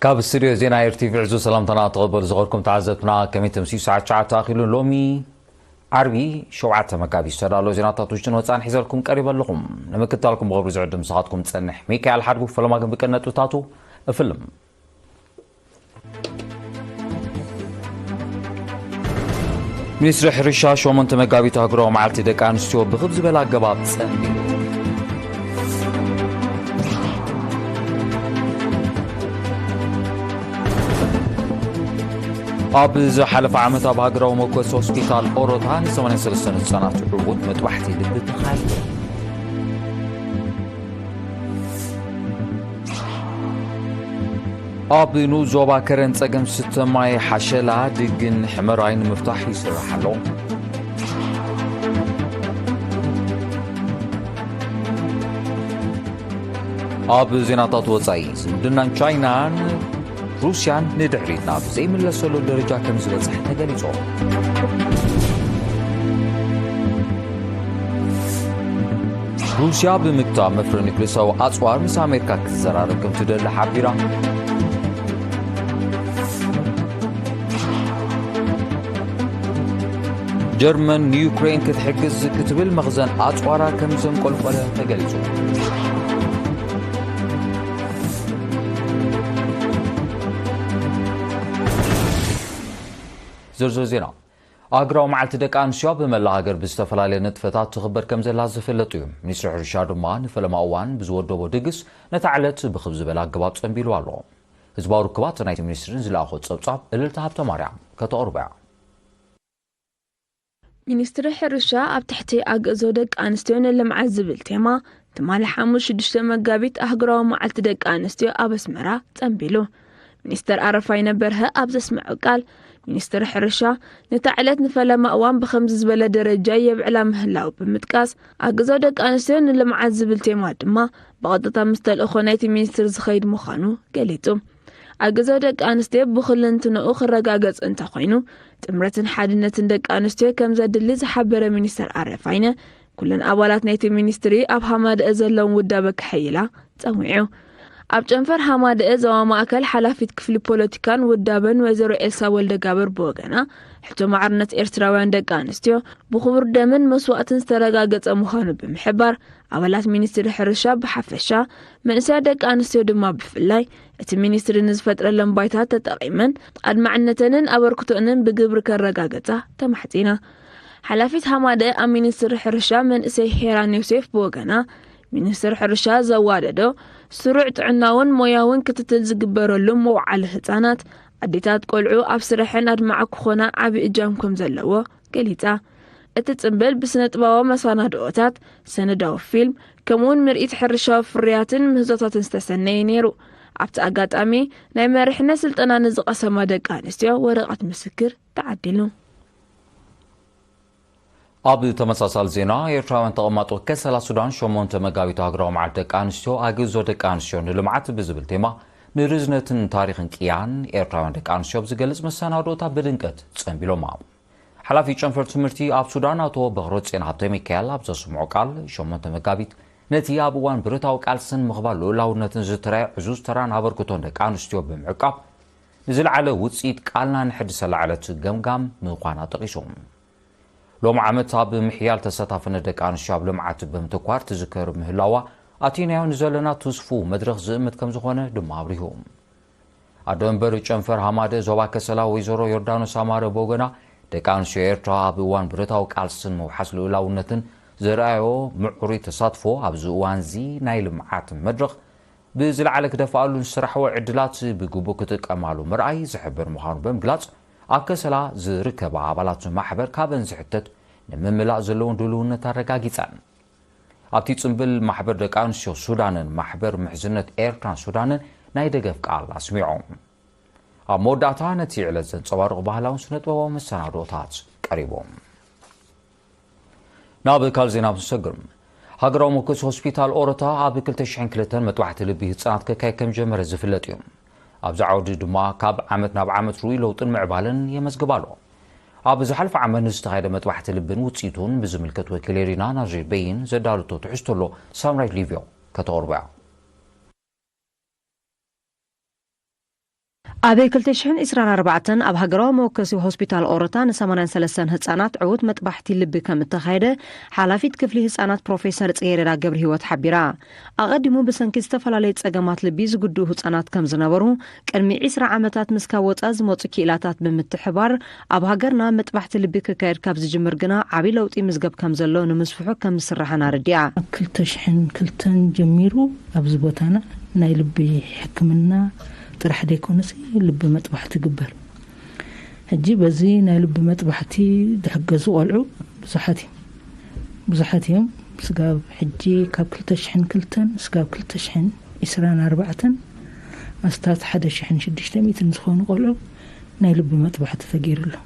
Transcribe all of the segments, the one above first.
ካብ ስቱድዮ ዜና ኤር ቲ ቪ ዕዙዝ ሰላምታና ተቐበሉ። ዝኸርኩም ተዓዘብትና፣ ከመይ ተምስዩ? ሰዓት ትሽዓተ ኣኺሉ። ሎሚ ዓርቢ ሸውዓተ መጋቢት ዝተዳለወ ዜናታት ውሽጥን ወጻእን ሒዘልኩም ቀሪበ ኣለኹም። ንምክትታልኩም ብኽብሪ ዝዕድም ንስኻትኩም ዝጸንሕ ሚካኤል ሓድጉ። ፈለማ ግን ብቀንዲ ነጥብታቱ እፍልም። ሚኒስትሪ ሕርሻ ሸሞንተ መጋቢት ኣህጉራዊ መዓልቲ ደቂ ኣንስትዮ ብኽብ ዝበለ ኣገባብ ጸንቢሉ። ኣብ ዝሓለፈ ዓመት ኣብ ሃገራዊ መኮስ ሆስፒታል ኦሮታ ን ሰማንያን ሰለስተን ህጻናት ዕዉት መጥባሕቲ ልቢ ተኻይዱ። ኣብ ንኡስ ዞባ ከረን ጸገም ስተ ማይ ሓሸላ፣ ድግን ሕመራይ ንምፍታሕ ይስራሕ ኣሎ። ኣብ ዜናታት ወጻኢ፣ ዝምድናን ቻይናን ሩስያን ንድሕሪት ናብ ዘይምለሰሉ ደረጃ ከም ዝበጽሐ ተገሊጹ። ሩስያ ብምግታእ መፍረ ኒውክሌሳዊ ኣጽዋር ምስ ኣሜሪካ ክትዘራረብ ከም ትደሊ ሓቢራ። ጀርመን ንዩክሬን ክትሕግዝ ክትብል መኽዘን ኣጽዋራ ከም ዘንቆልቆለ ተገሊጹ። ዝርዝር ዜና። ኣህጉራዊ መዓልቲ ደቂ ኣንስትዮ ኣብ መላእ ሃገር ብዝተፈላለየ ንጥፈታት ትኽበር ከም ዘላ ዝፍለጥ እዩ። ሚኒስትሪ ሕርሻ ድማ ንፈለማ እዋን ብዝወደቦ ድግስ ነታ ዕለት ብኽብ ዝበለ ኣገባብ ጸንቢሉ ኣሎ። ህዝባዊ ርክባት ናይቲ ሚኒስትሪ ንዝለኣኾ ጸብጻብ እልልታ ሃብተማርያም ከተቕርቦ እያ። ሚኒስትሪ ሕርሻ ኣብ ትሕቲ ኣግእዞ ደቂ ኣንስትዮ ንልምዓት ዝብል ቴማ ትማሊ ሓሙስ ሽዱሽተ መጋቢት ኣህጉራዊ መዓልቲ ደቂ ኣንስትዮ ኣብ ኣስመራ ጸንቢሉ። ሚኒስተር ኣረፋይነ በርሀ ኣብ ዘስምዖ ቃል፣ ሚኒስትሪ ሕርሻ ነታ ዕለት ንፈለማ እዋን ብኸምዚ ዝበለ ደረጃ የብዕላ ምህላው ብምጥቃስ፣ ኣግእዞ ደቂ ኣንስትዮ ንልምዓት ዝብል ቴማ ድማ ብቐጥታ ምስ ተልእኾ ናይቲ ሚኒስትሪ ዝኸይድ ምዃኑ ገሊጹ። ኣግእዞ ደቂ ኣንስትዮ ብኹለንትንኡ ክረጋገጽ እንተኾይኑ፣ ጥምረትን ሓድነትን ደቂ ኣንስትዮ ከም ዘድሊ ዝሓበረ ሚኒስተር ኣረፋይነ፣ ኩለን ኣባላት ናይቲ ሚኒስትሪ ኣብ ሃማደአ ዘለዎም ውዳበ ከሐይላ ጸዊዑ። ኣብ ጨንፈር ሃማደአ ዞባ ማእከል ሓላፊት ክፍሊ ፖለቲካን ውዳበን ወይዘሮ ኤልሳ ወልደጋብር ብወገና፣ ሕቶ ማዕርነት ኤርትራውያን ደቂ ኣንስትዮ ብኽቡር ደምን መስዋእትን ዝተረጋገጸ ምዃኑ ብምሕባር፣ ኣባላት ሚኒስትሪ ሕርሻ ብሓፈሻ፣ መንእሰያት ደቂ ኣንስትዮ ድማ ብፍላይ፣ እቲ ሚኒስትሪ ንዝፈጥረለን ባይታ ተጠቒመን ኣድማዕነተንን ኣበርክቶአንን ብግብሪ ከረጋገጻ ተማሕጺና። ሓላፊት ሃማደ ኣብ ሚኒስትሪ ሕርሻ መንእሰይ ሄራን ዮሴፍ ብወገና፣ ሚኒስትሪ ሕርሻ ዘዋደዶ ስሩዕ ጥዕናውን ሞያውን ክትትል ዝግበረሉ መውዓሊ ህጻናት፣ ኣዴታት ቆልዑ ኣብ ስረሐን ኣድማዒ ክኾና ዓቢ እጃም ከም ዘለዎ ገሊጻ። እቲ ጽምብል ብስነ ጥበባዊ መሰናድኦታት፣ ሰነዳዊ ፊልም፣ ከምኡውን ምርኢት ሕርሻዊ ፍርያትን ምህዞታትን ዝተሰነየ ነይሩ። ኣብቲ ኣጋጣሚ ናይ መሪሕነት ስልጠና ንዝቐሰማ ደቂ ኣንስትዮ ወረቐት ምስክር ተዓዲሉ። ኣብ ተመሳሳሊ ዜና፣ ኤርትራውያን ተቐማጦ ከሰላ ሱዳን ሸሞንተ መጋቢት ሃገራዊ መዓልቲ ደቂ ኣንስትዮ ኣግዞ ደቂ ኣንስትዮ ንልምዓት ብዝብል ቴማ ንርዝነትን ታሪኽን ቅያን ኤርትራውያን ደቂ ኣንስትዮ ብዝገልጽ መሰናዶታት ብድምቀት ጸንቢሎማ። ሓላፊ ጨንፈር ትምህርቲ ኣብ ሱዳን ኣቶ በኽረጽዮን ሃብተ ሚካኤል ኣብ ዘስምዖ ቃል፣ ሸሞንተ መጋቢት ነቲ ኣብ እዋን ብረታዊ ቃልስን ምኽባር ልኡላውነትን ዝተራየ ዕዙዝ ተራን ኣበርክቶን ደቂ ኣንስትዮ ብምዕቃብ፣ ንዝለዓለ ውጽኢት ቃልና ንሕድሰላ ዕለት ገምጋም ምዃና ጠቒሱ። ሎም ዓመት ኣብ ምሕያል ተሳታፍነት ደቂ ኣንስትዮ ኣብ ልምዓት ብምትኳር ትዝከር ምህላዋ፣ ኣቲናዮ ንዘለና ትስፉው መድረኽ ዝእምት ከም ዝኾነ ድማ ኣብሪሁ። ኣደ መንበር ጨንፈር ሃማደ ዞባ ከሰላ ወይዘሮ ዮርዳኖስ ኣማረ ብወገና፣ ደቂ ኣንስትዮ ኤርትራ ኣብ እዋን ብረታዊ ቃልስን ምውሓስ ልኡላውነትን ዘርኣዮ ምዕሩይ ተሳትፎ፣ ኣብዚ እዋንዚ ናይ ልምዓት መድረኽ ብዝለዓለ ክደፍኣሉ ዝሰራሕዎ ዕድላት ብግቡእ ክጥቀማሉ ምርኣይ ዝሕብር ምዃኑ ብምግላጽ፣ ኣብ ከሰላ ዝርከባ ኣባላት ማሕበር ካብን ዝሕተት ንምምላእ ዘለውን ድልውነት ኣረጋጊጸን። ኣብቲ ጽምብል ማሕበር ደቂ ኣንስትዮ ሱዳንን ማሕበር ምሕዝነት ኤርትራን ሱዳንን ናይ ደገፍ ቃል ኣስሚዖም። ኣብ መወዳእታ ነቲ ዕለት ዘንጸባርቑ ባህላውን ስነ-ጥበባዊ መሰናድኦታት ቀሪቦም። ናብ ካልእ ዜና ክንሰግር። ሃገራዊ መኮስ ሆስፒታል ኦሮታ ኣብ ክልተ ሽሕን ክልተን መጥባሕቲ ልቢ ህጻናት ከካይ ከም ጀመረ ዝፍለጥ እዩ። ኣብዚ ዓውዲ ድማ ካብ ዓመት ናብ ዓመት ርኡይ ለውጥን ምዕባለን የመዝግብ ኣሎ። ኣብ ዝሓለፈ ዓመት ንዝተኻየደ መጥባሕቲ ልብን ውጽኢቱን ብዝምልከት ወኪል ኤሪና ናዝሬት በይን ዘዳለቶ ትሕዝቶ ኣሎ፣ ሳምራይት ሊቪዮ ከተቕርቦ እያ። ኣብ ክልተ ሽሕን ዕስራን ኣርባዕተን ኣብ ሃገራዊ መወከሲ ሆስፒታል ኦረታ ን ሰማንያን ሰለስተን ህጻናት ዕዉት መጥባሕቲ ልቢ ከም እተኻየደ ሓላፊት ክፍሊ ህጻናት ፕሮፌሰር ጽጌረዳ ገብረህይወት ሓቢራ። ኣቐዲሙ ብሰንኪ ዝተፈላለዩ ጸገማት ልቢ ዝጉድኡ ህጻናት ከም ዝነበሩ፣ ቅድሚ ዕስራ ዓመታት ምስ ካብ ወጻኢ ዝመጹ ክኢላታት ብምትሕባር ኣብ ሃገርና መጥባሕቲ ልቢ ክካየድ ካብ ዝጅምር ግና ዓቢ ለውጢ ምዝገብ ከም ዘሎ ንምስፍሑ ከም ዝስራሕን ኣረዲኣ። ኣብ ክልተ ሽሕን ክልተን ጀሚሩ ኣብዚ ቦታና ናይ ልቢ ሕክምና ጥራሕ ዘይኮነሲ ልቢ መጥባሕቲ ይግበር። ሕጂ በዚ ናይ ልቢ መጥባሕቲ ዝሕገዙ ቆልዑ ብዙሓት እዮም። ብዙሓት እዮም። ስጋብ ሕጂ ካብ ክልተ ሽሕን ክልተን ስጋብ ክልተ ሽሕን ዕስራን ኣርባዕተን ኣስታት ሓደ ሽሕን ሽዱሽተ ሚእትን ዝኾኑ ቆልዑ ናይ ልቢ መጥባሕቲ ተገይሩሎም።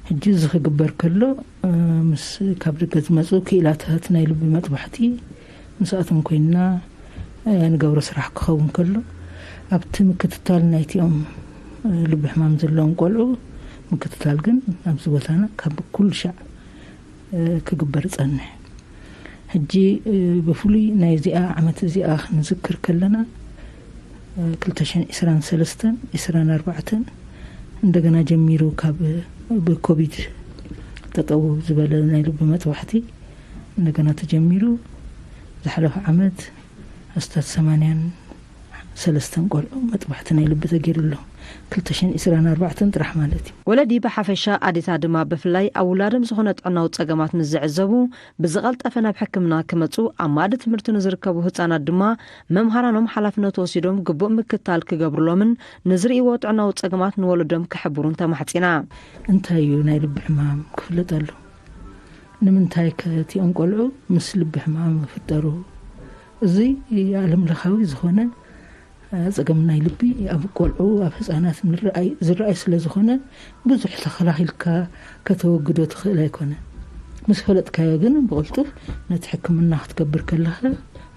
ሕጂ እዚ ክግበር ከሎ፣ እ፣ ምስ ካብ ደገ ዝመጹ ክኢላታት ናይ ልቢ መጥባሕቲ ምስኣቶም ኮይንና፣ እ፣ ንገብሮ ስራሕ ክኸውን ከሎ፣ ኣብቲ ምክትታል ናይቲኦም፣ እ፣ ልቢ ሕማም ዘለዎም ቆልዑ ምክትታል ግን ኣብዚ ቦታና ካብ ኩሉ ሻዕ፣ እ፣ ክግበር ጸንሕ። ሕጂ፣ እ፣ ብፍሉይ ናይ እዚኣ ዓመት እዚኣ ክንዝክር ከለና፣ እ፣ ክልተ ሽሕን ዕስራን ሰለስተን ዕስራን ኣርባዕተን እንደገና ጀሚሩ ካብ፣ እ፣ ብኮቪድ ጠጠው ዝበለ ናይ ልቢ መጥባሕቲ እንደገና ተጀሚሩ ዝሓለፈ ዓመት ኣስታት ሰማንያን ሰለስተን ቆልዑ መጥባሕቲ ናይ ልቢ ተገይሩሎም። ክልተ ሽሕን ዕስራን ኣርባዕተን ጥራሕ ማለት እዩ። ወለዲ ብሓፈሻ ኣዴታት ድማ ብፍላይ ኣብ ውላዶም ዝኾነ ጥዕናዊ ጸገማት ምስ ዝዕዘቡ ብዝቐልጠፈ ናብ ሕክምና ክመጹ ኣብ ማእዲ ትምህርቲ ንዝርከቡ ህጻናት ድማ መምሃራኖም ሓላፍነት ወሲዶም ግቡእ ምክትታል ክገብሩሎምን ንዝርእይዎ ጥዕናዊ ጸገማት ንወለዶም ክሕብሩን ተማሕጺና። እንታይ እዩ ናይ ልቢ ሕማም ክፍለጥ ኣሎ? ንምንታይ ከ እቲኦም ቆልዑ ምስ ልቢ ሕማም ይፍጠሩ? እዚ ዓለም ለኻዊ ዝኾነ ጸገም ናይ ልቢ ኣብ ቆልዑ፣ ኣብ ህጻናት ምርኣይ፣ ዝረኣይ ስለ ዝኾነ ብዙሕ ተኸላኺልካ ከተወግዶ ትኽእል ኣይኮነ። ምስ ፈለጥካዮ ግን ብቕልጡፍ ነቲ ሕክምና ክትገብር ከለኻ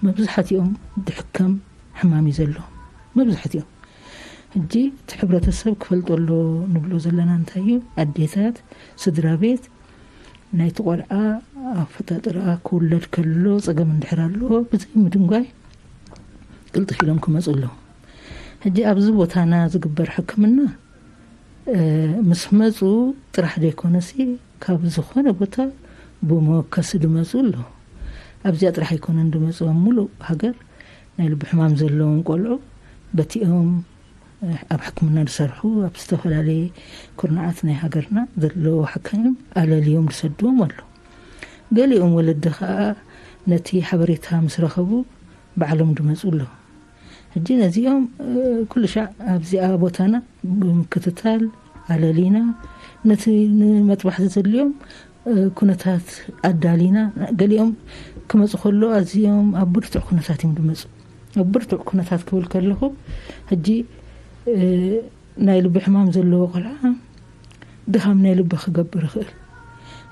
መብዛሕትኦም ድሕከም ሕማም እዩ ዘለዎም። መብዛሕትኦም። ሕጂ እቲ ሕብረተሰብ ክፈልጦ ኣሎ ንብሎ ዘለና እንታይ እዩ? ኣዴታት፣ ስድራ ቤት ናይቲ ቆልዓ ኣፈጣጥራ ክውለድ ከሎ ጸገም እንድሕር ኣለዎ ብዘይ ምድንጓይ ቅልጥፍ ኢሎም ክመጹ ኣለዎም። ሕጂ ኣብዚ ቦታና ዝግበር ሕክምና፣ እ፣ ምስ መጹ ጥራሕ ዘይኮነሲ ካብ ዝኾነ ቦታ ብመወከሲ ድመጹ ኣለዉ። ኣብዚኣ ጥራሕ ኣይኮነን ድመጹ፣ ኣብ ሙሉእ ሃገር ናይ ልቢ ሕማም ዘለዎም ቆልዑ በቲኦም፣ እ፣ ኣብ ሕክምና ዝሰርሑ ኣብ ዝተፈላለየ ኩርናዓት ናይ ሃገርና ዘለዉ ሓካይም ኣለልዮም ዝሰድዎም ኣለዉ። ገሊኦም ወለዲ ኸኣ ነቲ ሓበሬታ ምስ ረኸቡ ባዕሎም ድመጹ ኣለዉ። ሕጂ ነዚኦም፣ እ፣ ኩሉ ሻዕ ኣብዚኣ ቦታና ብምክትታል ኣለሊና ነቲ ንመጥባሕቲ ዘድልዮም፣ እ፣ ኩነታት ኣዳሊና፣ ገሊኦም ክመጹ ከሎ ኣዝዮም ኣብ ብርቱዕ ኩነታት እዮም ድመጹ። ኣብ ብርቱዕ ኩነታት ክብል ከለኹ ሕጂ፣ እ፣ ናይ ልቢ ሕማም ዘለዎ ቆልዓ ድኻም ናይ ልቢ ክገብር ይኽእል።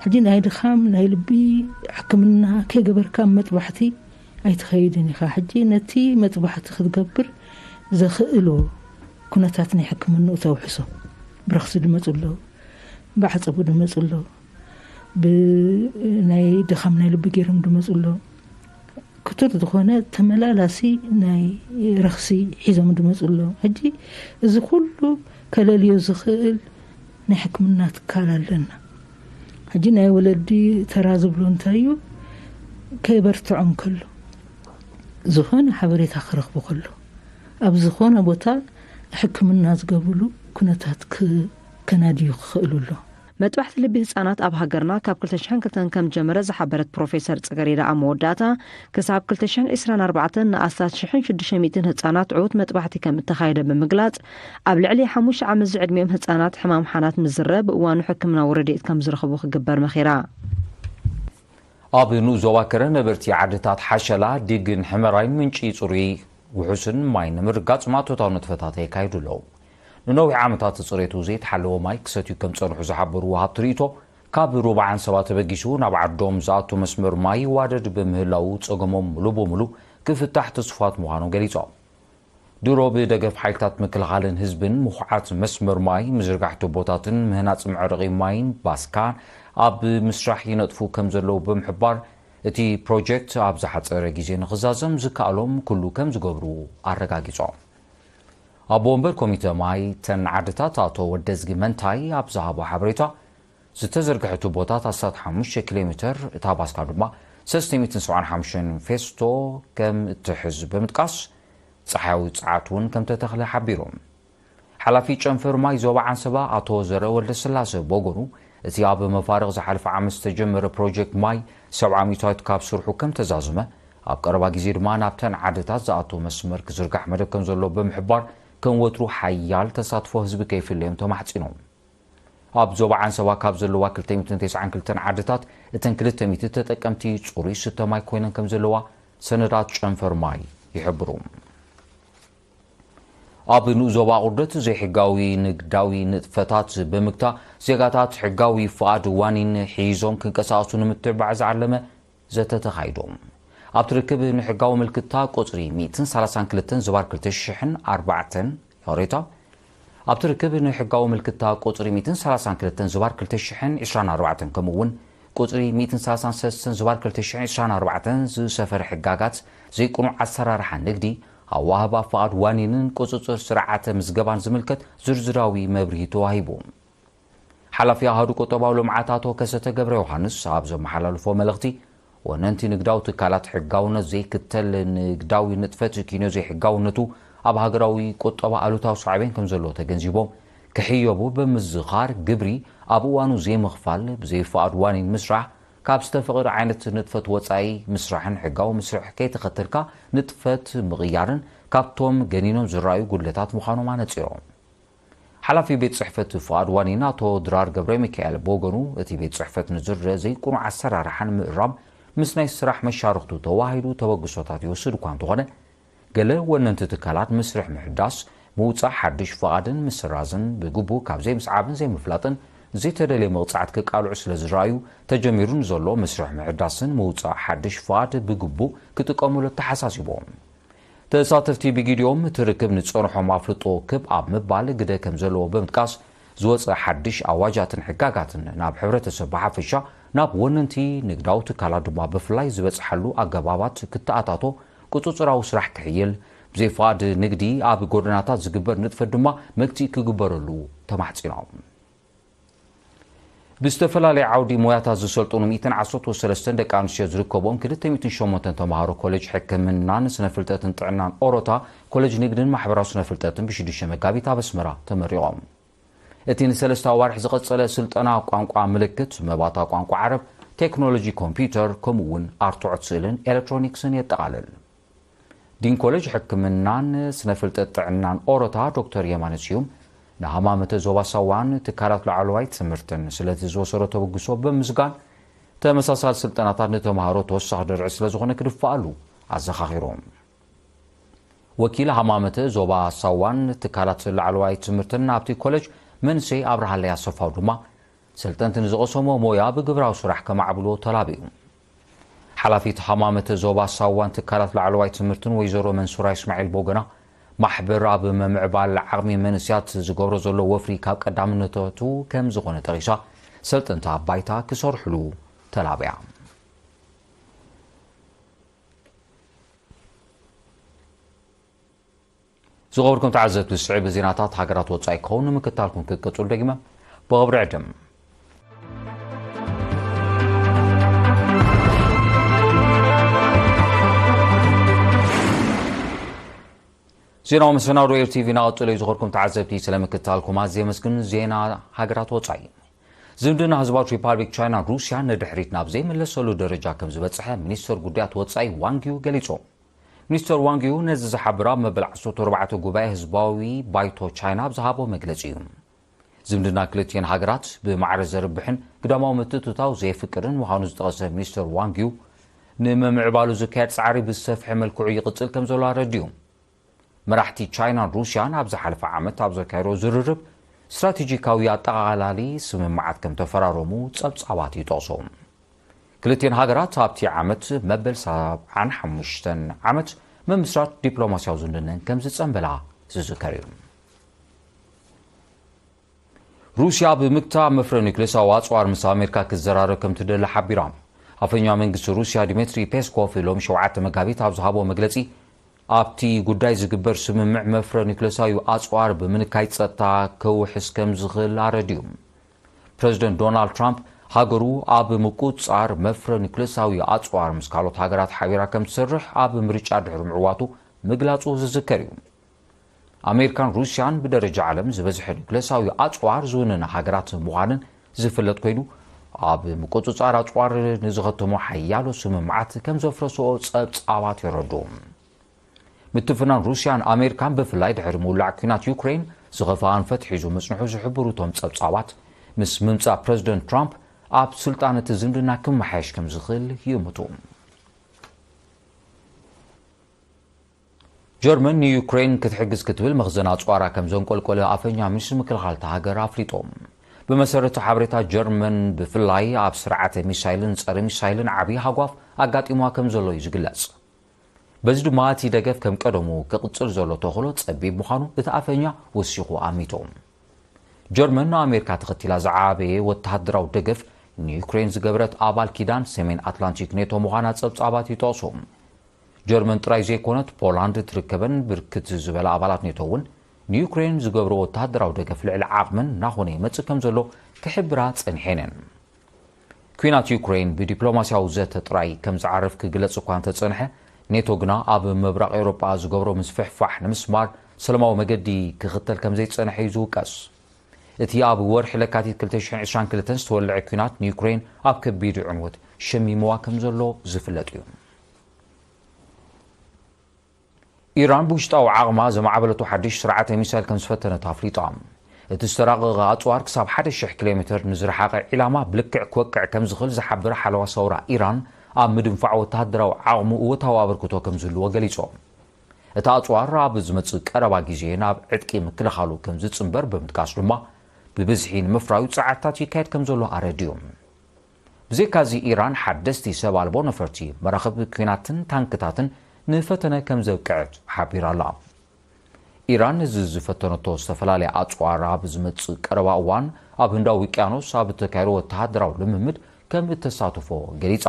ሕጂ ናይ ድኻም ናይ ልቢ ሕክምና ከይገበርካ ኣብ መጥባሕቲ ኣይትኸይድን ኢኻ። ሕጂ ነቲ መጥባሕቲ ክትገብር ዘኽእሎ ኩነታት ናይ ሕክምንኡ ተውሕሶ። ብረኽሲ ድመጹ ኣለዉ፣ ብዓጸቡ ድመጹ ኣለዉ፣ ብናይ ድኻም ናይ ልቢ ገይሮም ድመጹ ኣለዉ። ክቱር ዝኾነ ተመላላሲ ናይ ረኽሲ ሒዞም ድመጹ ኣለዉ። ሕጂ እዚ ኩሉ ከለልዮ ዝኽእል ናይ ሕክምና ትካል ኣለና። ሕጂ ናይ ወለዲ ተራ ዝብሎ እንታይ እዩ? ከይበርትዖም ከሎ፣ ዝኾነ ሓበሬታ ክረኽቡ ከሎ፣ ኣብ ዝኾነ ቦታ ሕክምና ዝገብርሉ ኩነታት ክ-፣ ከናድዩ ክኽእሉ ኣሎ። መጥባሕቲ ልቢ ህጻናት ኣብ ሃገርና ካብ ክልተ ሽሕን ክልተን ከም ጀመረ ዝሓበረት ፕሮፌሰር ጽገሬዳ ኣብ መወዳእታ፣ ክሳብ ክልተ ሽሕን ዕስራን ኣርባዕተን ንኣስታት ሽሕን ሽዱሽተ ሚእትን ህጻናት ዕዉት መጥባሕቲ ከም እተኻየደ ብምግላጽ፣ ኣብ ልዕሊ ሓሙሽተ ዓመት ዝዕድሚኦም ህጻናት ሕማም ሓናት ምስ ዝረአ ብእዋኑ ሕክምናዊ ረድኤት ከም ዝረኽቡ ክግበር መኺራ። ኣብ ንኡስ ዞባ ከረ ነበርቲ ዓድታት ሓሸላ፣ ዲግን ሕመራይን ምንጪ ጽሩይ ውሑስን ማይ ንምርጋጽ ማእቶታዊ ንጥፈታት የካይዱ ኣለዉ። ንነዊሕ ዓመታት ጽሬቱ ዘይተሓለወ ማይ ክሰትዩ ከም ጸንሑ ዝሓበሩ ወሃብቲ ርእይቶ፣ ካብ ሩብዓን ሰባት ተበጊሱ ናብ ዓዶም ዝኣቱ መስመር ማይ ይዋደድ ብምህላዉ ጸገሞም ሙሉ በሙሉ ክፍታሕ ትስፋት ምዃኖም ገሊጾም። ድሮ ብደገፍ ሓይልታት ምክልኻልን ህዝብን ምኹዓት መስመር ማይ፣ ምዝርጋሕ ቱቦታትን ምህናጽ መዕረቒ ማይን ባስካን ኣብ ምስራሕ ይነጥፉ ከም ዘለዉ ብምሕባር፣ እቲ ፕሮጀክት ኣብ ዝሓጸረ ግዜ ንኽዛዘም ዝከኣሎም ኩሉ ከም ዝገብሩ ኣረጋጊጾም። ኣቦ ወንበር ኮሚተ ማይ ተን ዓድታት ኣቶ ወደዝጊ መንታይ ኣብ ዝሃቦ ሓበሬታ፣ ዝተዘርግሐ ቱቦታት ኣስታት ሓሙሽተ ኪሎ ሜተር፣ እታ ባስካ ድማ ሰለስተ ሚእትን ሰብዓን ሓሙሽተን ፌስቶ ከም እትሕዝ ብምጥቃስ፣ ጸሓያዊ ጸዓት እውን ከም ተተኽለ ሓቢሩ። ሓላፊ ጨንፈር ማይ ዞባ ዓንሰባ ኣቶ ዘርአ ወልደስላሰ ብወገኑ፣ እቲ ኣብ መፋርቕ ዝሓለፈ ዓመት ዝተጀመረ ፕሮጀክት ማይ ሰብዓ ሚእታዊት ካብ ስርሑ ከም ተዛዘመ፣ ኣብ ቀረባ ግዜ ድማ ናብተን ዓድታት ዝኣቱ መስመር ክዝርጋሕ መደብ ከም ዘሎ ብምሕባር፣ ከም ወትሩ ሓያል ተሳትፎ ህዝቢ ከይፍለዮም ተማሕጺኖም። ኣብ ዞባ ዓንሰባ ካብ ዘለዋ ክልተ ሚእትን ተስዓን ክልተን ዓድታት፣ እተን ክልተ ሚእቲ ተጠቀምቲ ጽሩይ ስተ ማይ ኮይነን ከም ዘለዋ ሰነዳት ጨንፈር ማይ ይሕብሩ። ኣብ ንኡስ ዞባ ቁርደት ዘይሕጋዊ ንግዳዊ ንጥፈታት ብምግታ፣ ዜጋታት ሕጋዊ ፍቓድ ዋኒን ሒዞም ክንቀሳቐሱ ንምትብባዕ ዝዓለመ ዘተ ተኻይዱ። ኣብቲ ርክብ ንሕጋዊ ምልክታ ቁጽሪ ሚእትን ሰላሳን ክልተን ዝባር ክልተ ሽሕን ኣርባዕተን፣ ይቕሬታ፣ ኣብቲ ርክብ ንሕጋዊ ምልክታ ቁጽሪ ሚእትን ሰላሳን ክልተን ዝባር ክልተ ሽሕን ዕስራን ኣርባዕተን፣ ከምኡ እውን ቁጽሪ ሚእትን ሰላሳን ሰለስተን ዝባር ክልተ ሽሕን ዕስራን ኣርባዕተን ዝሰፈረ ሕጋጋት ዘይቅኑዕ ኣሰራርሓ ንግዲ፣ ኣዋህባ ፍቓድ ዋኒንን ቁጽጽር ስርዓተ ምዝገባን ዝምልከት ዝርዝራዊ መብርሂ ተዋሂቡ። ሓላፊ ኣሃዱ ቁጠባዊ ልምዓት ኣቶ ከሰተ ገብረ ዮሃንስ ኣብ ዘመሓላልፎ መልእኽቲ፣ ወነንቲ ንግዳዊ ትካላት ሕጋውነት ዘይክተል ንግዳዊ ንጥፈት ኪኖ ዘይሕጋውነቱ ኣብ ሃገራዊ ቁጠባ ኣሉታዊ ሳዕቤን ከም ዘለዎ ተገንዚቦም፣ ክሕየቡ ብምዝኻር፣ ግብሪ ኣብ እዋኑ ዘይምኽፋል፣ ብዘይፍቓድ ዋኒን ምስራሕ፣ ካብ ዝተፈቐደ ዓይነት ንጥፈት ወጻኢ ምስራሕን ሕጋዊ መስርሕ ከይተኸተልካ ንጥፈት ምቕያርን ካብቶም ገኒኖም ዝረኣዩ ጉድለታት ምዃኖም ኣነጺሮም። ሓላፊ ቤት ጽሕፈት ፍቓድ ዋኒን ኣቶ ድራር ገብረ ሚካኤል ብወገኑ፣ እቲ ቤት ጽሕፈት ንዝረአ ዘይቅኑዕ ኣሰራርሓ ንምእራም ምስ ናይ ስራሕ መሻርኽቱ ተዋሂዱ ተበግሶታት ይወስድ እኳ እንተኾነ፣ ገለ ወነንቲ ትካላት መስርሕ ምሕዳስ፣ ምውጻእ ሓድሽ ፍቓድን ምስራዝን ብግቡእ ካብ ዘይምስዓብን ዘይምፍላጥን ዘይተደልየ መቕጻዕቲ ክቃልዑ ስለ ዝረኣዩ፣ ተጀሚሩ ንዘሎ መስርሕ ምሕዳስን ምውጻእ ሓድሽ ፍቓድ ብግቡእ ክጥቀሙሉ ኣተሓሳሲቦም። ተሳተፍቲ ብጊዲኦም እቲ ርክብ ንጸንሖም ኣፍልጦ ክብ ኣብ ምባል ግደ ከም ዘለዎ ብምጥቃስ፣ ዝወጸ ሓድሽ ኣዋጃትን ሕጋጋትን ናብ ሕብረተሰብ ብሓፈሻ፣ ናብ ወነንቲ ንግዳዊ ትካላት ድማ ብፍላይ ዝበጽሓሉ ኣገባባት ክተኣታቶ፣ ቁጽጽራዊ ስራሕ ክሕይል፣ ብዘይፍቓድ ንግዲ ኣብ ጎደናታት ዝግበር ንጥፈት ድማ መግትኢ ክግበረሉ ተማሕጺኖም። ብዝተፈላለየ ዓውዲ ሞያታት ዝሰልጥኑ ሚእትን ዓሰርተ ሰለስተን ደቂ ኣንስትዮ ዝርከብኦም ክልተ ሚእትን ሸሞንተን ተምሃሮ ኮሌጅ ሕክምናን ስነ ፍልጠትን ጥዕናን ኦሮታ፣ ኮሌጅ ንግድን ማሕበራዊ ስነ ፍልጠትን ብሽዱሽተ መጋቢት ኣብ ኣስመራ ተመሪቖም። እቲ ንሰለስተ ኣዋርሕ ዝቐጸለ ስልጠና ቋንቋ ምልክት፣ መባታ ቋንቋ ዓረብ፣ ቴክኖሎጂ ኮምፒውተር፣ ከምኡ እውን ኣርትዖት ስእልን ኤሌክትሮኒክስን የጠቓልል። ዲን ኮሌጅ ሕክምናን ስነ ፍልጠት ጥዕናን ኦሮታ ዶክተር የማነ ስዩም፣ ንሃማመተ ዞባ ሳዋን ትካላት ላዕለዋይ ትምህርትን ስለቲ ዝወሰዶ ተበግሶ ብምስጋን፣ ተመሳሳሊ ስልጠናታት ንተምሃሮ ተወሳኺ ድርዒ ስለ ዝኾነ ክድፈኣሉ ኣዘኻኺሮም። ወኪል ሃማመተ ዞባ ሳዋን ትካላት ላዕለዋይ ትምህርትን ናብቲ ኮሌጅ መንእሰይ ኣብርሃለይ ኣሰፋው ድማ፣ ሰልጠንቲ ንዝቐሰሞ ሞያ ብግብራዊ ስራሕ ከማዕብልዎ ተላቢዩ። ሓላፊት ሃማመተ ዞባ ሳዋን ትካላት ላዕለዋይ ትምህርትን ወይዘሮ መንሱራ እስማዒል ቦገና፣ ማሕበር ኣብ ምምዕባል ዓቕሚ መንእሰያት ዝገብሮ ዘሎ ወፍሪ ካብ ቀዳምነታቱ ከም ዝኾነ ጠቒሳ፣ ሰልጠንቲ ኣብ ባይታ ክሰርሕሉ ተላብያ። ዝኸበርኩም ተዓዘብቲ፣ ዝስዕብ ዜናታት ሃገራት ወጻኢ ክኸውን ንምክታልኩም ክትቀጽሉ ደጊመ ብኽብሪ ዕድም። ዜናዊ መሰናዶ ኤር ቲቪ ናቐጽሎ እዩ። ዝኸበርኩም ተዓዘብቲ፣ ስለምክታልኩም ኣዝየ የመስግን። ዜና ሃገራት ወጻኢ። ዝምድና ህዝባዊት ሪፓብሊክ ቻይናን ሩስያን ንድሕሪት ናብ ዘይምለሰሉ ደረጃ ከም ዝበጽሐ ሚኒስትር ጉዳያት ወጻኢ ዋንግ ዩ ገሊጹ። ሚኒስተር ዋንግ ዩ ነዚ ዝሓብር ኣብ መበል ዓሰርተ ኣርባዕተ ጉባኤ ህዝባዊ ባይቶ ቻይና ኣብ ዝሃቦ መግለጺ እዩ። ዝምድና ክልቲኤን ሃገራት ብማዕረ ዘርብሕን ግዳማዊ ምትእትታው ዘየፍቅድን ምዃኑ ዝጠቐሰ ሚኒስተር ዋንግ ዩ፣ ንምምዕባሉ ዝካየድ ጻዕሪ ብዝሰፍሐ መልክዑ ይቕጽል ከም ዘሎ ኣረዲኡ። መራሕቲ ቻይናን ሩስያን ኣብ ዝሓለፈ ዓመት ኣብ ዘካየዶ ዝርርብ፣ ስትራቴጂካዊ ኣጠቓላሊ ስምምዓት ከም ተፈራረሙ ጸብጻባት ይጠቕሱ። ክልቲኤን ሃገራት ኣብቲ ዓመት መበል ሰብዓን ሓሙሽተን ዓመት ምምስራት ዲፕሎማስያዊ ዝምድነን ከም ዝጸንበላ ዝዝከር እዩ። ሩስያ ብምግታ መፍረ ኒውክሌሳዊ ኣጽዋር ምስ ኣሜሪካ ክትዘራረብ ከም ትደሊ ሓቢራ። ኣፈኛ መንግስቲ ሩስያ ዲሚትሪ ፔስኮቭ ሎም ሸውዓተ መጋቢት ኣብ ዝሃቦ መግለጺ፣ ኣብቲ ጉዳይ ዝግበር ስምምዕ መፍረ ኒውክለሳዊ ኣጽዋር ብምንካይ ጸጥታ ከውሕስ ከም ዝኽእል ኣረድዩ። ፕረዚደንት ዶናልድ ትራምፕ ሃገሩ ኣብ ምቁጽጻር መፍረ ኒውክለሳዊ ኣጽዋር ምስ ካልኦት ሃገራት ሓቢራ ከም ትሰርሕ ኣብ ምርጫ ድሕሪ ምዕዋቱ ምግላጹ ዝዝከር እዩ። ኣሜሪካን ሩስያን ብደረጃ ዓለም ዝበዝሐ ኒውክለሳዊ ኣጽዋር ዝውንና ሃገራት ምዃነን ዝፍለጥ ኮይኑ፣ ኣብ ምቁጽጻር ኣጽዋር ንዝኸተሙ ሓያሎ ስምምዓት ከም ዘፍረስኦ ጸብጻባት የረድኡ። ምትፍናን ሩስያን ኣሜሪካን ብፍላይ ድሕሪ ምውላዕ ኲናት ዩክሬን ዝኸፍኣ ኣንፈት ሒዙ ምጽንሑ ዝሕብሩ እቶም ጸብጻባት፣ ምስ ምምጻእ ፕረዚደንት ትራምፕ ኣብ ስልጣን እቲ ዝምድና ክመሓየሽ ከም ዝኽእል ይእምቱ። ጀርመን ንዩክሬን ክትሕግዝ ክትብል መኽዘን ኣጽዋራ ከም ዘንቆልቆለ ኣፈኛ ሚኒስትሪ ምክልኻል እታ ሃገር ኣፍሊጡ። ብመሰረት ሓበሬታ ጀርመን ብፍላይ ኣብ ስርዓተ ሚሳይልን ጸረ ሚሳይልን ዓብዪ ሃጓፍ ኣጋጢምዋ ከም ዘሎ እዩ ዝግለጽ። በዚ ድማ እቲ ደገፍ ከም ቀደሙ ክቕጽል ዘሎ ተኽእሎ ጸቢብ ምዃኑ እቲ ኣፈኛ ወሲኹ ኣሚቱ። ጀርመን ንኣሜሪካ ተኸቲላ ዝዓበየ ወተሃደራዊ ደገፍ ንዩክሬን ዝገበረት ኣባል ኪዳን ሰሜን ኣትላንቲክ ኔቶ ምዃና ጸብጻባት ይጠቕሱ። ጀርመን ጥራይ ዘይኮነት ፖላንድ ትርከበን ብርክት ዝበላ ኣባላት ኔቶ እውን ንዩክሬን ዝገብሮ ወተሃደራዊ ደገፍ ልዕሊ ዓቕመን እናኾነ ይመጽእ ከም ዘሎ ክሕብራ ጸኒሐን እየን። ኲናት ዩክሬን ብዲፕሎማስያዊ ዘተ ጥራይ ከም ዝዓርፍ ክግለጽ እኳ እንተጸንሐ፣ ኔቶ ግና ኣብ ምብራቕ ኤውሮጳ ዝገብሮ ምስፍሕፋሕ ንምስማር ሰለማዊ መገዲ ክኽተል ከም ዘይጸንሐ እዩ ዝውቀስ። እቲ ኣብ ወርሒ ለካቲት ክልተ ሽሕን ዕስራን ክልተን ዝተወልዐ ኲናት ንዩክሬን ኣብ ከቢድ ዕንወት ሸሚምዋ ከም ዘሎ ዝፍለጥ እዩ። ኢራን ብውሽጣዊ ዓቕማ ዘማዕበለቶ ሓድሽ ስርዓተ ሚሳይል ከም ዝፈተነት ኣፍሊጣ። እቲ ዝተራቐቐ ኣጽዋር ክሳብ ሓደ ሽሕ ኪሎ ሜትር ንዝረሓቐ ዒላማ ብልክዕ ክወቅዕ ከም ዝኽእል ዝሓበረ ሓለዋ ሰውራ ኢራን፣ ኣብ ምድንፋዕ ወተሃደራዊ ዓቕሙ እወታዊ ኣበርክቶ ከም ዝህልዎ ገሊጹ። እቲ ኣጽዋር ኣብ ዝመጽእ ቀረባ ግዜ ናብ ዕጥቂ ምክልኻሉ ከም ዝጽንበር ብምጥቃስ ድማ፣ ብብዝሒ ንምፍራዩ ጻዕርታት ይካየድ ከም ዘሎ ኣረድዩ። ብዘይካዚ ኢራን ሓደስቲ ሰብ ኣልቦ ነፈርቲ፣ መራኽብ ኲናትን ታንክታትን ንፈተነ ከም ዘብቅዐት ሓቢራ ኣላ። ኢራን እዚ ዝፈተነቶ ዝተፈላለያ ኣጽዋር ኣብ ዝመጽእ ቀረባ እዋን ኣብ ህንዳዊ ውቅያኖስ ኣብ እተካየዶ ወተሃደራዊ ልምምድ ከም እተሳትፎ ገሊጻ።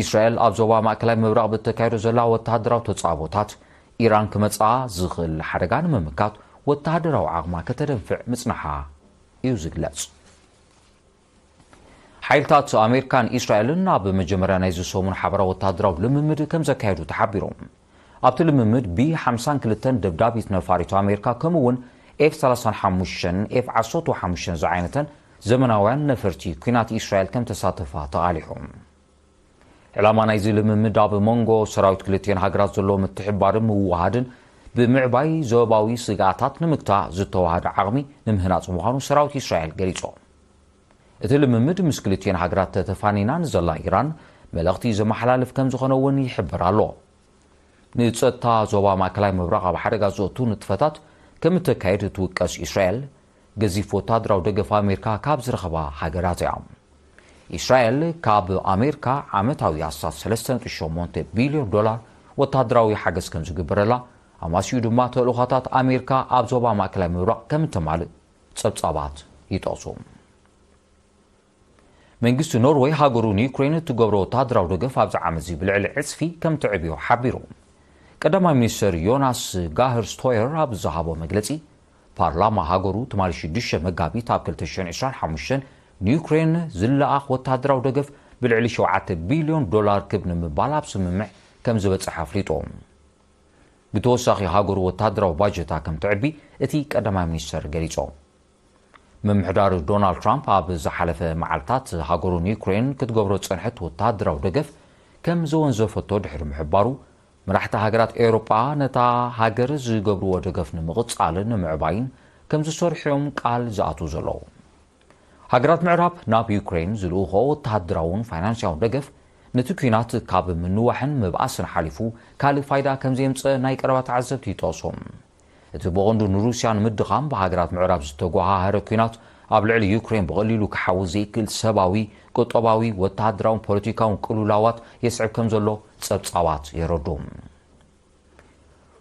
እስራኤል ኣብ ዞባ ማእከላይ ምብራቕ ብእተካየዶ ዘላ ወተሃደራዊ ተጻብኦታት፣ ኢራን ክመጽኣ ዝኽእል ሓደጋ ንምምካት ወተሃደራዊ ዓቕማ ከተደንፍዕ ምጽንሓ እዩ ዝግለጽ። ሓይልታት ኣሜሪካን እስራኤልን ኣብ መጀመርያ ናይዚ ሰሙን ሓበራዊ ወተሃደራዊ ልምምድ ከም ዘካየዱ ተሓቢሩ። ኣብቲ ልምምድ ቢ ሓምሳን ክልተን ደብዳቢት ነፋሪት ኣሜሪካ፣ ከምኡ እውን ኤፍ ሰላሳን ሓሙሽተን፣ ኤፍ ዓሰርተ ሓሙሽተን ዝዓይነተን ዘመናውያን ነፈርቲ ኲናት እስራኤል ከም ተሳተፋ ተቓሊሑ። ዕላማ ናይዚ ልምምድ ኣብ መንጎ ሰራዊት ክልቲኤን ሃገራት ዘሎ ምትሕብባርን ምውሃድን ብምዕባይ ዞባዊ ስግኣታት ንምግታእ ዝተዋሃደ ዓቕሚ ንምህናጽ ምዃኑ ሰራዊት እስራኤል ገሊጹ። እቲ ልምምድ ምስ ክልቲኤን ሃገራት ተተፋኒና ንዘላ ኢራን መልእኽቲ ዘመሓላልፍ ከም ዝኾነ እውን ይሕበር ኣሎ። ንጸጥታ ዞባ ማእከላይ ምብራቕ ኣብ ሓደጋ ዘእቱ ንጥፈታት ከም እተካየድ እትውቀስ እስራኤል፣ ገዚፍ ወታደራዊ ደገፍ ኣሜሪካ ካብ ዝረኸባ ሃገራት እያ። እስራኤል ካብ ኣሜሪካ ዓመታዊ ኣስታት ሰለስተ ነጥቢ ሸሞንተ ቢልዮን ዶላር ወታደራዊ ሓገዝ ከም ዝግበረላ፣ ኣማሲኡ ድማ ተልእኾታት ኣሜሪካ ኣብ ዞባ ማእከላይ ምብራቕ ከም እተማልእ ጸብጻባት ይጠቕሱ። መንግስቲ ኖርወይ ሃገሩ ንዩክሬን እትገብሮ ወተሃደራዊ ደገፍ ኣብዚ ዓመት እዚ ብልዕሊ ዕጽፊ ከም ትዕብዮ ሓቢሩ። ቀዳማይ ሚኒስትር ዮናስ ጋህር ስቶየር ኣብ ዝሃቦ መግለጺ፣ ፓርላማ ሃገሩ ትማሊ ሽዱሽተ መጋቢት ኣብ ክልተ ሽሕን ዕስራን ሓሙሽተን ንዩክሬን ዝለኣኽ ወተሃደራዊ ደገፍ ብልዕሊ ሸውዓተ ቢልዮን ዶላር ክብ ንምባል ኣብ ስምምዕ ከም ዝበጽሐ ኣፍሊጡ። ብተወሳኺ ሃገሩ ወተሃደራዊ ባጀታ ከም ትዕቢ እቲ ቀዳማይ ሚኒስተር ገሊጹ። ምምሕዳር ዶናልድ ትራምፕ ኣብ ዝሓለፈ መዓልታት ሃገሩ ንዩክሬን ክትገብሮ ዝጸንሐት ወተሃደራዊ ደገፍ ከም ዘወንዘፈቶ ድሕሪ ምሕባሩ፣ መራሕቲ ሃገራት ኤውሮጳ ነታ ሃገር ዝገብርዎ ደገፍ ንምቕጻልን ንምዕባይን ከም ዝሰርሑ እዮም ቃል ዝኣትዉ ዘለዉ። ሃገራት ምዕራብ ናብ ዩክሬን ዝልእኽኦ ወተሃደራውን ፋይናንስያውን ደገፍ፣ ነቲ ኲናት ካብ ምንዋሕን ምብኣስን ሓሊፉ ካልእ ፋይዳ ከም ዘየምጽአ ናይ ቀረባ ተዓዘብቲ ይጠቕሱ። እቲ ብቐንዱ ንሩስያ ንምድኻም ብሃገራት ምዕራብ ዝተጓሃሃረ ኲናት፣ ኣብ ልዕሊ ዩክሬን ብቐሊሉ ክሓዊ ዘይክእል ሰብኣዊ፣ ቁጠባዊ፣ ወተሃደራውን ፖለቲካውን ቅልውላዋት የስዕብ ከም ዘሎ ጸብጻባት የረድኡ።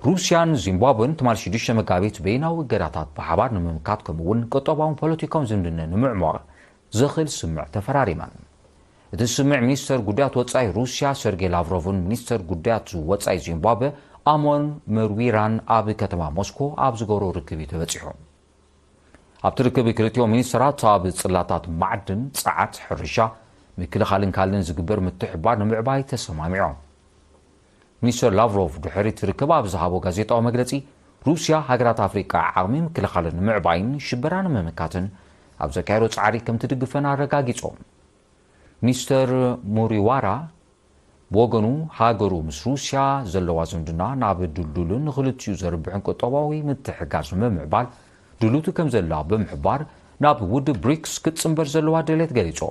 ሩስያን ዚምባብወን ትማል ሽዱሽተ መጋቢት በይናዊ እገዳታት ብሓባር ንምምካት፣ ከምኡ'ውን ቁጠባውን ፖለቲካውን ዝምድነ ንምዕሟቕ ዘኽእል ስምምዕ ተፈራሪመን። እቲ ስምምዕ ሚኒስተር ጉዳያት ወጻኢ ሩስያ ሰርጌይ ላቭሮቭን ሚኒስተር ጉዳያት ወጻኢ ዚምባብወ ኣሞን መርዊራን ኣብ ከተማ ሞስኮ ኣብ ዝገብሮ ርክብ እዩ ተበጺሑ። ኣብቲ ርክብ ክልቲኦም ሚኒስትራት ኣብ ጽላታት ማዕድን፣ ጸዓት፣ ሕርሻ፣ ምክልኻልን ካልእን ዝግበር ምትሕብባር ንምዕባይ ተሰማሚዖም። ሚኒስተር ላቭሮቭ ድሕሪ እቲ ርክብ ኣብ ዝሃቦ ጋዜጣዊ መግለጺ፣ ሩስያ ሃገራት ኣፍሪቃ ዓቕሚ ምክልኻልን ንምዕባይን ሽበራ ንምምካትን ኣብ ዘካየዶ ጻዕሪ ከም ትድግፈን ኣረጋጊጾም። ሚስተር ሙሪዋራ ብወገኑ፣ ሃገሩ ምስ ሩስያ ዘለዋ ዝምድና ናብ ድልዱልን ንኽልቲኡ ዘርብሕን ቁጠባዊ ምትሕግጋዝ ንምምዕባል ድልውቲ ከም ዘላ ብምሕባር፣ ናብ ውድብ ብሪክስ ክትጽንበር ዘለዋ ድሌት ገሊጹ።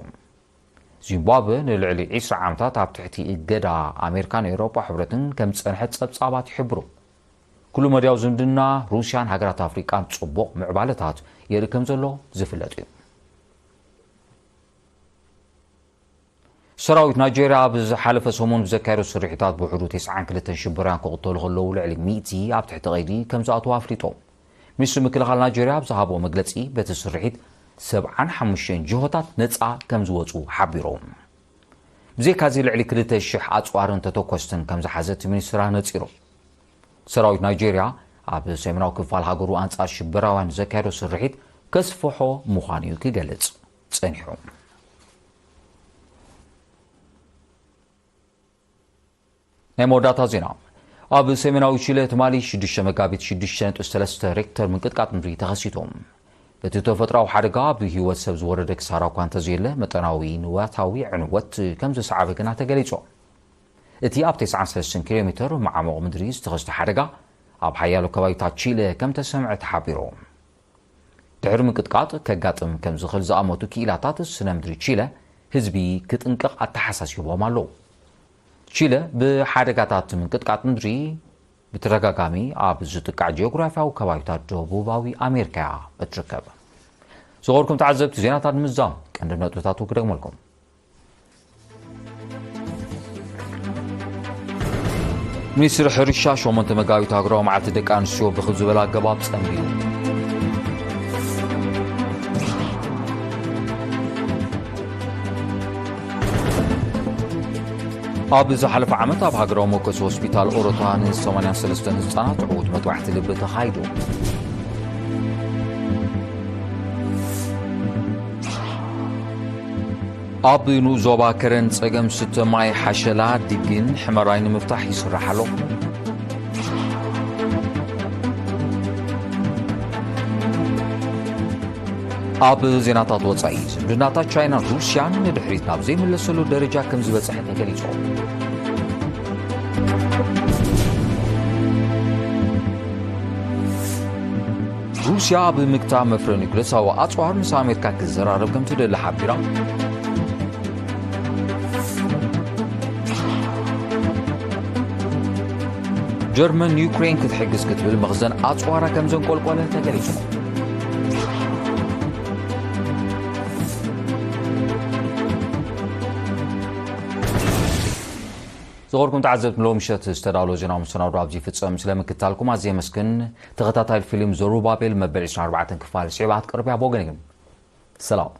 ዚምባብወ ንልዕሊ ዕስራ ዓመታት ኣብ ትሕቲ እገዳ ኣሜሪካን ኤውሮጳ ሕብረትን ከም ዝጸንሐት ጸብጻባት ይሕብሩ። ኩሉ መዳያዊ ዝምድና ሩስያን ሃገራት ኣፍሪቃን ጽቡቕ ምዕባለታት የርኢ ከም ዘሎ ዝፍለጥ እዩ። ሰራዊት ናይጄርያ ኣብ ዝሓለፈ ሰሙን ብዘካየዶ ስርሒታት ብውሕዱ ተስዓን ክልተን ሽበራውያን ክቕተሉ ከለዉ፣ ልዕሊ ሚእቲ ኣብ ትሕቲ ቀይዲ ከም ዝኣትዉ ኣፍሊጡ። ሚኒስትሪ ምክልኻል ናይጄርያ ኣብ ዝሃቦ መግለጺ፣ በቲ ስርሒት ሰብዓን ሓሙሽተን ጅሆታት ነጻ ከም ዝወጹ ሓቢሩ። ብዘይካዚ፣ ልዕሊ ክልተ ሽሕ ኣጽዋርን ተተኮስትን ከም ዝሓዘ እቲ ሚኒስትሪ ኣነጺሩ። ሰራዊት ናይጄርያ ኣብ ሰሜናዊ ክፋል ሃገሩ ኣንጻር ሽበራውያን ዘካየዶ ስርሒት ከስፍሖ ምዃኑ እዩ ክገልጽ ጸኒሑ። ናይ መወዳእታ ዜና። ኣብ ሰሜናዊ ቺለ ትማሊ ሽዱሽተ መጋቢት ሽዱሽተ ነጥቢ ሰለስተ ሬክተር ምንቅጥቃጥ ምድሪ ተኸሲቱ። በቲ ተፈጥሮኣዊ ሓደጋ ኣብ ህይወት ሰብ ዝወረደ ክሳራ እኳ እንተዘየለ፣ መጠናዊ ንዋታዊ ዕንወት ከም ዘስዓበ ግና ተገሊጹ። እቲ ኣብ ተስዓን ሰለስተን ኪሎ ሜተር መዓሙቕ ምድሪ ዝተኸስተ ሓደጋ ኣብ ሓያሎ ከባቢታት ቺለ ከም ተሰምዐ ተሓቢሩ። ድሕሪ ምንቅጥቃጥ ከጋጥም ከም ዝኽእል ዝኣመቱ ክኢላታት ስነ ምድሪ ቺለ፣ ህዝቢ ክጥንቀቕ ኣተሓሳሲቦም ኣለዉ። ቺለ ብሓደጋታት ምንቅጥቃጥ ምድሪ ብተደጋጋሚ ኣብ ዝጥቃዕ ጂኦግራፊያዊ ከባቢታት ደቡባዊ ኣሜሪካ እያ እትርከብ። ዝኸበርኩም ተዓዘብቲ፣ ዜናታት ንምዝዛም ቀንዲ ነጥብታቱ ክደግመልኩም። ሚኒስትሪ ሕርሻ ሸሞንተ መጋቢት ሃገራዊ መዓልቲ ደቂ ኣንስትዮ ብኽብ ዝበለ ኣገባብ ጸንቢሩ። ኣብ ዝሓለፈ ዓመት ኣብ ሃገራዊ መወከሲ ሆስፒታል ኦሮታ ን ሰማንያን ሰለስተን ህጻናት ዕዉት መጥባሕቲ ልቢ ተኻይዱ። ኣብ ንኡስ ዞባ ከረን ጸገም ስተ ማይ ሓሸላ፣ ዲግን ሕመራይ ንምፍታሕ ይስራሕ ኣሎ። ኣብ ዜናታት ወጻኢ፣ ዝምድናታት ቻይናን ሩስያን ንድሕሪት ናብ ዘይምለሰሉ ደረጃ ከም ዝበጽሐ ተገሊጹ። ሩስያ ኣብ ምግታ መፍረ ኒውክለሳዊ ኣጽዋር ምስ ኣሜሪካ ክትዘራረብ ከም ትደሊ ሓቢራ። ጀርመን ንዩክሬን ክትሕግዝ ክትብል መኽዘን ኣጽዋራ ከም ዘንቆልቆለ ተገሊጹ። ዝኸበርኩም ተዓዘብቲ፣ ንሎሚ ምሸት ዝተዳለወ ዜናዊ መሰናዶ ኣብዚ ይፍጸም። ስለ ምክትታልኩም ኣዝየ የመስግን። ተኸታታሊ ፊልም ዘሩባቤል መበል ዕስራን ኣርባዕተን ክፋል ስዒባ ክትቀርብ እያ። ብወገነይ ግን ሰላም።